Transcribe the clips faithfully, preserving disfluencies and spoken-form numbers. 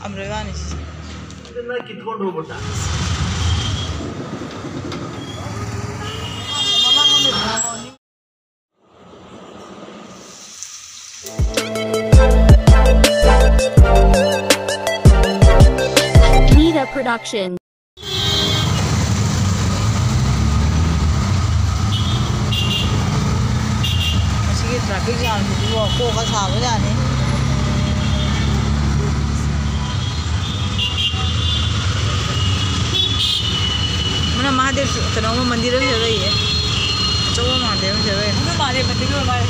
ꯑꯃꯔꯣꯏ ꯋꯥꯅꯤ ꯁꯤꯁꯦ꯫ Nita Production. ꯃꯁꯤꯒꯤ traffic jamꯁꯤꯗꯤꯀꯣ ꯀꯣꯛꯀ ꯁꯥꯕꯖꯥꯠꯅꯤ꯫ ꯃꯅꯥ ꯃꯍꯥꯗꯦꯕ ꯀꯩꯅꯣꯝꯃ ꯃꯟꯗꯤꯔ ꯑꯃ ꯂꯩꯌꯦ꯫ ꯑꯆꯧꯕ ꯃꯍꯥꯗꯦꯕ ꯑꯃ ꯂꯩꯌꯦ꯫ ꯑꯗꯨ ꯃꯥꯜꯂꯦ, ꯃꯟꯗꯤꯔ ꯑꯣꯏꯔ ꯃꯥꯜꯂꯦ꯫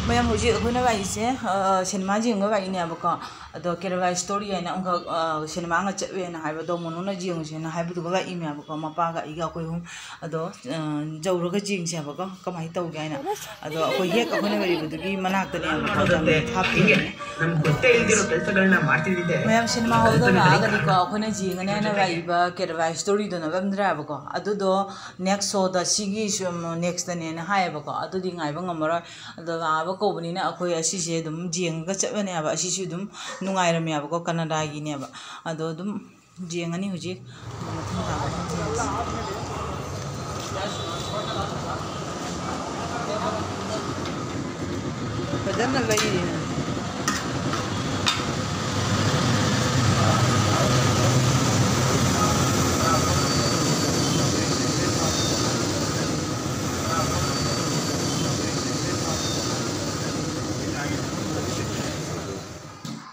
ꯃꯌꯥꯝ ꯍꯧꯖꯤꯛ ꯑꯩꯈꯣꯏꯅ ꯂꯥꯛꯏꯁꯦ, ꯑ, ꯁꯤꯅꯦꯃꯥ ꯌꯦꯡꯕ ꯂꯥꯛꯏꯅꯦꯕꯀꯣ꯫ ꯑꯗꯣ ꯀꯦꯔꯂꯥ ꯁ꯭ꯇꯣꯔꯤ ꯍꯥꯏꯅ ꯑꯃꯈꯛ, ꯑ, ꯁꯤꯅꯦꯃꯥ ꯑꯃ ꯆꯠꯂꯦꯅ ꯍꯥꯏꯕꯗꯣ, ꯃꯣꯅꯣꯅ ꯌꯦꯡꯉꯨꯁꯦꯅ ꯍꯥꯏꯕꯗꯨꯒ ꯂꯥꯛꯏꯅꯦꯕꯀꯣ꯫ ꯃꯄꯥꯒ ꯑꯩꯒ ꯑꯩꯈꯣꯏ ꯑꯍꯨꯝ꯫ ꯑꯗꯣ, ꯑ, ꯌꯧꯔꯒ ꯌꯦꯡꯁꯦꯕꯀꯣ, ꯀꯃꯥꯏꯅ ꯇꯧꯒꯦ ꯍꯥꯏꯅ꯫ ꯑꯗꯣ ꯑꯩꯈꯣꯏ ꯍꯦꯛ ꯑꯩꯈꯣꯏꯅ ꯂꯩꯔꯤꯕꯗꯨꯒꯤ ꯃꯅꯥꯛꯇꯅꯦꯕꯀꯣ, ꯌꯥꯝ ꯊꯥꯞꯇꯦ꯫ ꯃꯌꯥꯝ ꯁꯤꯅꯦꯃꯥ ꯍꯣꯜꯗ ꯂꯥꯛꯑꯒꯗꯤꯀꯣ, ꯑꯩꯈꯣꯏꯅ ꯌꯦꯡꯉꯅꯤ ꯍꯥꯏꯅ ꯂꯥꯛꯏꯕ ꯀꯦꯔꯂꯥ ꯁ꯭ꯇꯣꯔꯤꯗꯣ ꯅꯠꯂꯝꯗ꯭ꯔꯥꯕꯀꯣ꯫ ꯑꯗꯨꯗꯣ next showꯗ, ꯁꯤꯒꯤ ꯁꯨꯝ nextꯇꯅꯦꯅ ꯍꯥꯏꯌꯦꯕꯀꯣ꯫ ꯑꯗꯨꯗꯤ ꯉꯥꯏꯕ ꯉꯝꯃꯔꯣꯏ꯫ ꯑꯗꯣ ꯂꯥꯛꯑꯕ ꯀꯧꯕꯅꯤꯅ ꯑꯩꯈꯣꯏ ꯑꯁꯤꯁꯦ ꯑꯗꯨꯝ ꯌꯦꯡꯉꯒ ꯆꯠꯂꯅꯦꯕ꯫ ꯑꯁꯤꯁꯨ ꯑꯗꯨꯝ ꯅꯨꯡꯉꯥꯏꯔꯝꯃꯦꯕꯀꯣ, ꯀꯅꯥꯗꯥꯒꯤꯅꯦꯕ꯫ ꯑꯗꯣ ꯑꯗꯨꯝ ꯌꯦꯡꯉꯅꯤ ꯍꯧꯖꯤꯛ꯫ ꯑꯗꯣ ꯃꯊꯪ ꯇꯥꯕ ꯑꯗꯨꯝ ꯌꯦꯡꯉꯁꯤ꯫ ꯐꯖꯅ ꯂꯩꯔꯤꯅꯦ꯫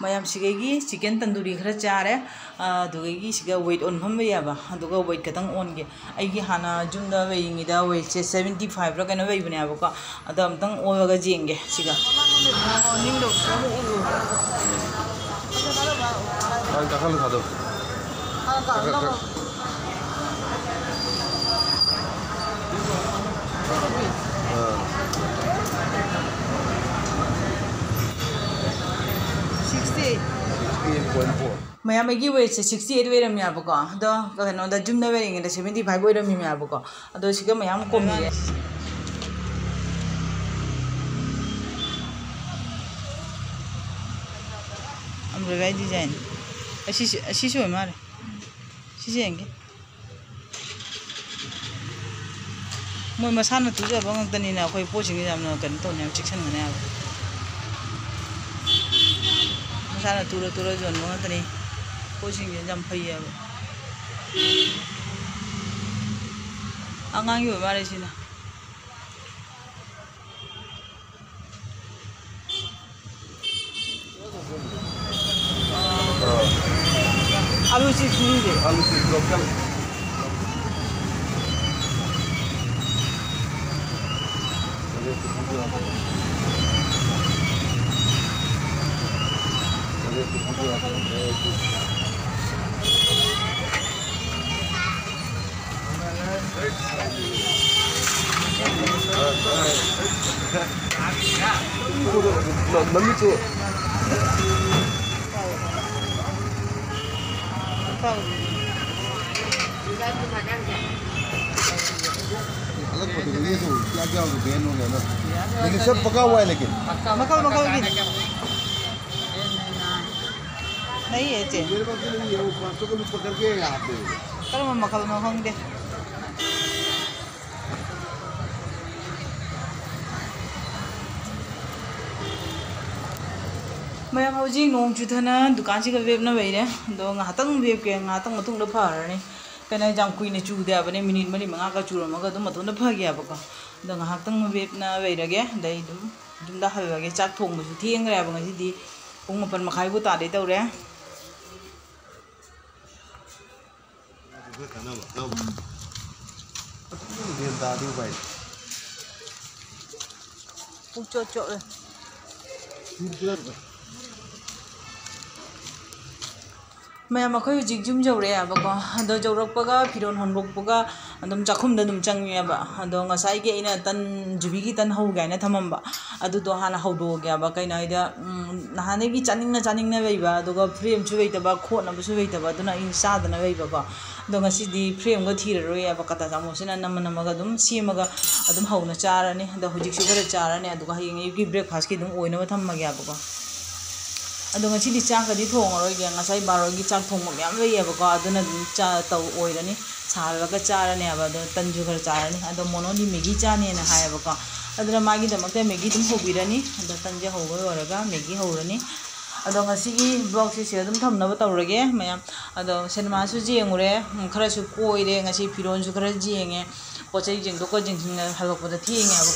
ꯃꯌꯥꯝ ꯁꯤꯗꯒꯤ chicken tandoori ꯈꯔ ꯆꯥꯔꯦ, ꯑꯗꯨꯗꯒꯤ ꯁꯤꯗ weight ꯑꯣꯟꯐꯝ ꯂꯩꯌꯦꯕ, ꯑꯗꯨꯒ weight ꯈꯛꯇꯪ ꯑꯣꯟꯒꯦ꯫ ꯑꯩꯒꯤ ꯍꯥꯟꯅ ꯌꯨꯝꯗ ꯂꯩꯔꯤꯉꯩꯗ weightꯁꯦ seventy fiveꯔ ꯀꯩꯅꯣ ꯂꯩꯕꯅꯦꯕꯀꯣ, ꯑꯗꯣ ꯑꯝꯇꯪ ꯑꯣꯜꯂꯒ ꯌꯦꯡꯒꯦ ꯁꯤꯒ꯫ ꯃꯅꯤꯡꯗꯣ ꯑꯃꯨꯛ ꯎꯠꯂꯨ꯫ ꯍꯥꯟꯅ ꯀꯥꯈꯠꯂ ꯊꯥꯗꯧ꯫ ꯍꯥꯟꯅ ꯀꯥꯈꯠꯂꯒ꯫ ꯑꯥ꯫ Sixty eight point four꯫ ꯃꯌꯥꯝ, ꯑꯩꯒꯤ weightꯁꯦ sixty eight ꯑꯣꯏꯔꯝꯃꯦꯕꯀꯣ, ꯑꯗꯣ ꯀꯩꯅꯣꯗ ꯌꯨꯝꯗ ꯂꯩꯔꯤꯉꯩꯗ seventy five ꯑꯣꯏꯔꯝꯃꯦꯕꯀꯣ, ꯑꯗꯣ ꯁꯤꯒ ꯃꯌꯥꯝ ꯀꯣꯝꯃꯤꯌꯦ꯫ ꯂꯣꯏꯕ ꯍꯥꯏ ꯗꯤꯖꯥꯏꯟ꯫ ꯑꯁꯤꯁꯦ, ꯑꯁꯤꯁꯨ ꯑꯣꯏ ꯃꯥꯜꯂꯦ꯫ ꯁꯤꯁꯦ ꯌꯦꯡꯒꯦ꯫ ꯃꯣꯏ ꯃꯁꯥꯅ ꯇꯨꯖꯕ ꯉꯥꯛꯇꯅꯤꯅ ꯑꯩꯈꯣꯏ ꯄꯣꯠꯁꯤꯡꯁꯦ ꯌꯥꯝꯅ ꯀꯩꯅꯣ ꯇꯧꯅꯤ ꯍꯥꯏꯕ, ꯆꯦꯛꯁꯤꯟꯒꯅꯤ ꯍꯥꯏꯕ꯫ ꯃꯁꯥꯅ ꯇꯨꯔ ꯇꯨꯔ ꯌꯣꯟꯕ ꯉꯥꯛꯇꯅꯤ꯫ ꯄꯣꯠꯁꯤꯡꯁꯦ ꯌꯥꯝ ꯐꯩꯌꯦꯕ꯫ ꯑꯉꯥꯡꯒꯤ ꯑꯣꯏ ꯃꯥꯜꯂꯦ ꯁꯤꯅ꯫ ꯑꯥ꯫ ꯑꯂꯨ ꯆꯤꯞꯁ ꯃꯤꯁꯦ꯫ ꯑꯂꯨ ꯆꯤꯞꯁ ꯂꯧꯁꯜꯂꯦ꯫ ꯃꯃꯤꯠꯇꯨ꯫ ꯑꯅꯛꯄꯗꯨꯗꯒꯤ ꯁꯨꯝ ꯀꯌꯥ ꯀꯌꯥ ꯑꯣꯏꯅ ꯕꯦꯟ ꯑꯣꯏꯅ ꯑꯅꯛꯄ꯫ लेकिन सब पका हुआ है लेकिन। ꯃꯈꯜ ꯃꯈꯜꯒꯤ ꯂꯩꯌꯦ, ꯏꯆꯦ꯫ मेरे पास तो नहीं है, वो पाँच सौ का भी पकड़ के यहाँ पे। ꯀꯔꯝꯕ ꯃꯈꯜꯅꯣ ꯈꯪꯗꯦ꯫ ꯃꯌꯥꯝ ꯍꯧꯖꯤꯛ ꯅꯣꯡ ꯆꯨꯊꯅ ꯗꯨꯀꯥꯟꯁꯤꯒ ꯂꯦꯞꯅꯕꯩꯔꯦ꯫ ꯑꯗꯣ ꯉꯥꯏꯍꯥꯛꯇꯪ ꯂꯦꯞꯀꯦ, ꯉꯥꯏꯍꯥꯛꯇꯪ ꯃꯇꯨꯡꯗ ꯐꯔꯅꯤ꯫ ꯀꯩꯅꯣ ꯍꯥꯏꯁꯦ, ꯌꯥꯝ ꯀꯨꯏꯅ ꯆꯨꯗꯦ ꯍꯥꯏꯕꯅꯦ, ꯃꯤꯅꯤꯠ ꯃꯔꯤ ꯃꯉꯥꯒ ꯆꯨꯔꯝꯃꯒ ꯑꯗꯨꯝ ꯃꯇꯣꯝꯇ ꯐꯈꯤꯑꯕꯀꯣ꯫ ꯑꯗꯣ ꯉꯥꯏꯍꯥꯛꯇꯪ ꯂꯦꯞꯅ ꯂꯩꯔꯒꯦ, ꯑꯗꯩ ꯑꯗꯨꯝ ꯌꯨꯝꯗ ꯍꯜꯂꯒꯦ꯫ ꯆꯥꯛ ꯊꯣꯡꯕꯁꯨ ꯊꯦꯡꯈ꯭ꯔꯦꯕ ꯉꯁꯤꯗꯤ, ꯄꯨꯡ ꯃꯥꯄꯟ ꯃꯈꯥꯏꯕꯨ ꯇꯥꯗꯦ ꯇꯧꯔꯦ꯫ ꯒ꯭ꯌꯥꯟ ꯇꯥꯗꯦ ꯚꯥꯏ꯫ ꯄꯨꯛ ꯆꯣꯠ ꯆꯣꯠꯂꯦ꯫ ꯃꯌꯥꯝ, ꯑꯩꯈꯣꯏ ꯍꯧꯖꯤꯛ ꯌꯨꯝ ꯌꯧꯔꯛꯑꯦꯕꯀꯣ꯫ ꯑꯗꯣ ꯌꯧꯔꯛꯄꯒ ꯐꯤꯔꯣꯜ ꯍꯣꯡꯗꯣꯛꯄꯒ ꯑꯗꯨꯝ ꯆꯥꯛꯈꯨꯝꯗ ꯑꯗꯨꯝ ꯆꯪꯉꯦꯕ꯫ ꯑꯗꯣ ꯉꯁꯥꯏꯒꯤ ꯑꯩꯅ ꯇꯟ, ꯖꯨꯕꯤꯒꯤ ꯇꯟ ꯍꯧꯒꯦ ꯍꯥꯏꯅ ꯊꯝꯃꯝꯕ, ꯑꯗꯨꯗꯣ ꯍꯥꯟꯅ ꯍꯧꯗꯣꯛꯑꯒꯦꯕ꯫ ꯀꯩꯅꯣ ꯍꯥꯏꯗ, ꯎꯝ, ꯅꯍꯥꯟꯗꯒꯤ ꯆꯥꯅꯤꯡꯅ ꯆꯥꯅꯤꯡꯅ ꯂꯩꯕ, ꯑꯗꯨꯒ ꯐ꯭ꯔꯦꯝꯁꯨ ꯂꯩꯇꯕ, ꯈꯣꯠꯅꯕꯁꯨ ꯂꯩꯇꯕ, ꯑꯗꯨꯅ ꯑꯩ ꯆꯥꯗꯅ ꯂꯩꯕꯀꯣ꯫ ꯑꯗꯣ ꯉꯁꯤꯗꯤ ꯐ꯭ꯔꯦꯝꯒ ꯊꯤꯔꯔꯣꯏꯌꯦꯕ, ꯀꯇꯥ ꯆꯥꯃꯁꯁꯤꯅ ꯅꯝꯃ ꯅꯝꯃꯒ ꯑꯗꯨꯝ ꯁꯦꯝꯃꯒ ꯑꯗꯨꯝ ꯍꯧꯅ ꯆꯥꯔꯅꯤ꯫ ꯑꯗꯣ ꯍꯧꯖꯤꯛꯁꯨ ꯈꯔ ꯆꯥꯔꯅꯤ, ꯑꯗꯨꯒ ꯍꯌꯦꯡ ꯑꯌꯨꯛꯀꯤ breakfastꯀꯤ ꯑꯗꯨꯝ ꯑꯣꯏꯅꯕ ꯊꯝꯃꯒꯦꯕꯀꯣ꯫ ꯑꯗꯣ ꯉꯁꯤꯗꯤ ꯆꯥꯛꯀꯗꯤ ꯊꯣꯡꯉꯔꯣꯏꯒꯦ꯫ ꯉꯁꯥꯏ ꯕꯥꯔꯣꯒꯤ ꯆꯥꯛ ꯊꯣꯡꯕ ꯃꯌꯥꯝ ꯂꯩꯌꯦꯕꯀꯣ, ꯑꯗꯨꯅ ꯑꯗꯨꯝ ꯆꯥ-, ꯇꯧ-, ꯑꯣꯏꯔꯅꯤ꯫ ꯁꯥꯍꯜꯂꯒ ꯆꯥꯔꯅꯦꯕ꯫ ꯑꯗꯣ ꯇꯟꯁꯨ ꯈꯔ ꯆꯥꯔꯅꯤ꯫ ꯑꯗꯣ ꯃꯣꯅꯣꯗꯤ ꯃꯦꯒꯤ ꯆꯥꯅꯦꯅ ꯍꯥꯏꯌꯦꯕꯀꯣ, ꯑꯗꯨꯅ ꯃꯥꯒꯤꯗꯃꯛꯇ ꯃꯦꯒꯤ ꯑꯗꯨꯝ ꯍꯧꯕꯤꯔꯅꯤ꯫ ꯑꯗꯣ ꯇꯟꯁꯦ ꯍꯧꯕ ꯂꯣꯏꯔꯒ ꯃꯦꯒꯤ ꯍꯧꯔꯅꯤ꯫ ꯑꯗꯣ ꯉꯁꯤꯒꯤ vlogꯁꯦ ꯁꯤꯗ ꯑꯗꯨꯝ ꯊꯝꯅꯕ ꯇꯧꯔꯒꯦ ꯃꯌꯥꯝ꯫ ꯑꯗꯣ ꯁꯤꯅꯦꯃꯥꯁꯨ ꯌꯦꯡꯉꯨꯔꯦ, ꯎꯝ, ꯈꯔꯁꯨ ꯀꯣꯏꯔꯦ꯫ ꯉꯁꯤ ꯐꯤꯔꯣꯜꯁꯨ ꯈꯔ ꯌꯦꯡꯉꯦ꯫ ꯄꯣꯠ ꯆꯩ ꯌꯦꯡꯗꯣꯛꯀ ꯌꯦꯡꯁꯤꯟꯅ ꯍꯜꯂꯛꯄꯗ ꯊꯦꯡꯉꯦꯕ꯫